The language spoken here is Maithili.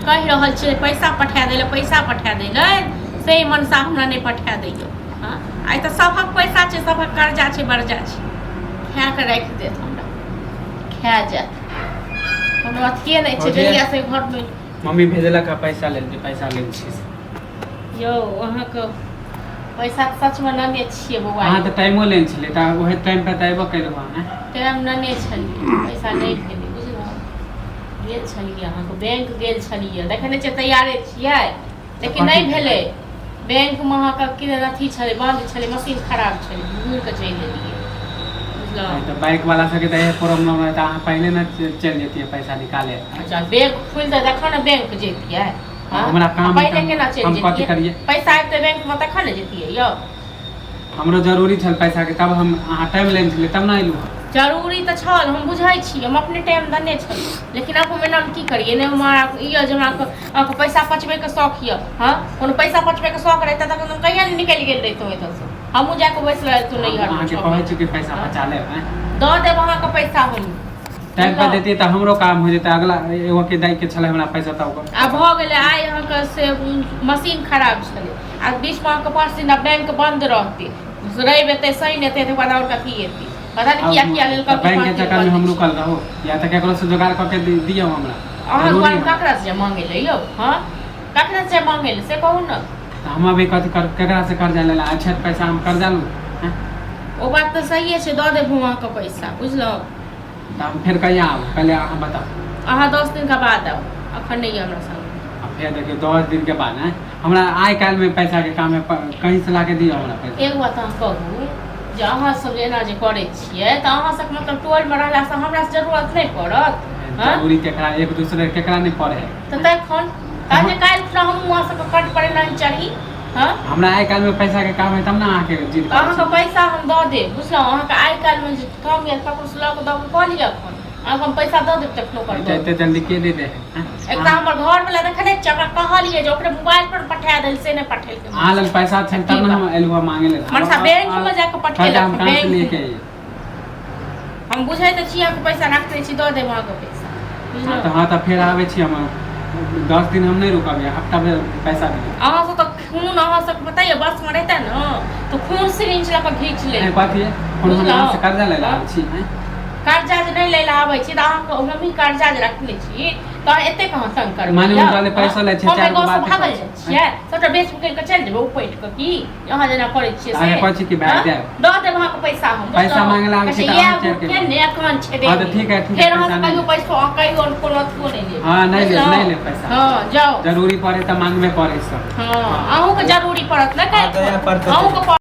कहि रहल छियै पैसा पठा दै लए, पैसा पठा दै लए, से मनसा हमरा नहि पठा दैया। हँ, आइ तऽ सभक पैसा छै, सभक कर्जा छै, बर्जा छै, खा कऽ राखि देत हमरा, खा जायत, कोनो अथिए नहि छै। जहिया से घरमे मम्मी भेजलक है पैसा लेल, जे पैसा लेल छी। यौ, अहाँके पैसा सचमे नने छियै बौआ। अहाँ तऽ टाइमो लेने छलियै, तऽ ओहे टाइम पर तऽ अयबो केलहुँ अहाँ। टाइम नने छलियै, पैसा नहि भेलै, बुझलहुँ? गेल छलियै अहाँके बैंक गेल छलियै, देखै नहि छियै तैयारे छियै, लेकिन नहि भेलै। बैंकमे अहाँके कि अथी छलै, बन्द छलै, मशीन खराब छलै, घुरि कऽ चलि एलियै, बुझलहुँ? तऽ बाइक वाला सबके तऽ इएह प्रॉब्लम रहै, तऽ अहाँ पहिले ने चलि जैतियै पैसा निकाले। अच्छा, बैंक खुलतै तखन ने बैंक जैतियै। हमरा काम पहिले केना चलि हम कथी जैतियै? करियै? पैसा अबितै बैंकमे तखन ने जैतियै यौ। हमरो जरूरी छल पैसाके, तब हम अहाँ टाइम लेने छलियै तब ने अयलहुँ। जरूरी तऽ छल, हम बुझै छी, हम अपने टाइम देने छलहुँ, लेकिन आब हम एनामे की करियै? नहि हमरा ई यऽ जे हमरा अहाँके पैसा पचबैके शौक यऽ। हँ, कोनो पैसा पचबैके शौक रहितै तखन हम कहिया ने निकलि गेल रहितहुँ एतऽसँ, हमहूँ जाकऽ बैस रहितहुँ नैहरमे। अहाँके कहै छी कि पैसा बचा लेब, आँय? दऽ देब अहाँके पैसा हम। टाइम पर देतियै तऽ हमरो काम हो जेतै। अगला एगो के दै के छलै हमरा पैसा तऽ ओकर आ भऽ गेलै। आइ अहाँके से मशीन खराब छलै आ बीचमे अहाँके 5 दिन बैंक बन्द रहतै, रवि एतै, शनि एतै, तकर बाद आओर कथी एतै, पता नहि किया किया लेल। तऽ बैंक के चक्कर में हम रुकल रहू या तऽ केकरो से जोगाड़ कऽ के दियौ हमरा। अहाँ जरूरी दुआरे है। ककरा से मांगे ले यौ? हँ, ककरा से मांगे ले से कहू ने। तऽ हम अभी कथी कर, केकरा से कर्जा लेला? अच्छा, पैसा हम कर्जा लू, हैं? ओ बात तऽ सहिए छै, दऽ देब हम अहाँके पैसा, बुझलहुँ? तऽ हम फेर कहिया आबू, पहिले अहाँ बताउ। अहाँ 10 दिनके बाद आउ, अखन नहि यऽ हमरा संग। आ फेर देखियौ, 10 दिन के बाद है, हमरा आइ काल्हि में पैसा के काम है, कहीं से ला के दियौ हमरा पैसा। एगो बात अहाँ कहू जे अहाँ सब जे एना जे करै छियै तऽ अहाँ सबके मतलब टोलमे रहलासँ हमरा से जरूरत नहि पड़त? हँ? जरूरी केकरा, एक दूसरे केकरा नहि पड़े है? तऽ तखन तहन जे काल्हि खुना हमहूँ अहाँ सबके कट पर एना ही चढ़ी, हँ? हमरा आइ काल्हि में पैसा के काम है तब ने अहाँके जिद तऽ करै अहाँके छी। पैसा हम दऽ देब, बुझलहुँ? अहाँके आइ काल्हिमे जे काम यऽ, ककरोसँ लऽ कऽ दऽ कऽ कऽ लिअ एखन, अहाँके हम पैसा दऽ देब तखनो कर एते एते जल्दी के दे दे है, हैं? एक तऽ हमर घरवला देखने छियै, ओकरा कहलियै जे ओकरे मोबाइल पर पठा देल, से नहि पठेलकै। अहाँ लग पैसा छै तब ने हम एलहुँ मांगे लेल। मनसा बैंक मे जाके कर्जा पठेलक। हम कहाँ से बैंक लेके अइयै? हम बुझै तऽ छी अहाँके पैसा रखने छी, दऽ देब अहाँके पैसा। हँ बुझलहुँ? तऽ हँ, तऽ फेर आबै छी हम, 10 दिन हम नहि रुकब, हफ्ता भरि पैसा दियौ। अहाँ सब तऽ खून, अहाँ सबके पता यऽ, बस मे रहिते ने तऽ खून सिरिंच लऽ कऽ घीच ले। नहि, कथी है? कोनो हम बुझलहुँ? अहाँ से कर्जा लै लए आबै छी, आँय? कर्जा जे नहि लै लए आबै छी तऽ अहाँके मम्मी कर्जा जे रखने छी तऽ एते कहाँ तंग करबै? माने यौ? हुनका ले पैसा लै छै, हम चारि गो गाँवसँ बात भागल करै जाइ छै। छियै, सबटा बेच बिकैल कऽ चलि जेबै उपटि कऽ की अहाँ जेना करै छियै से? अहाँके कहै छी कि भागि हँ? जायब। दऽ देब अहाँके पैसा हम। पैसा बुझलहुँ? मांगे लए आबै छी कहै तऽ छै, अहाँ इएह चलि के के ने एखन छै। हँ, तऽ ठीक है, ठीक है, फेर अहाँ पैसा से नहि कहियो लेब। पैसो अहाँ कहियो कोनो अथियो नहि लेब। हँ, नहि लेब, बुझलहुँ? नहि लेब पैसा। हँ, जाउ। जरूरी पड़े तऽ मांगबे करै सब। हँ, अहूँके जरूरी पड़त ने हँ, तऽ इएह काल्हि पड़तै। अहूँके।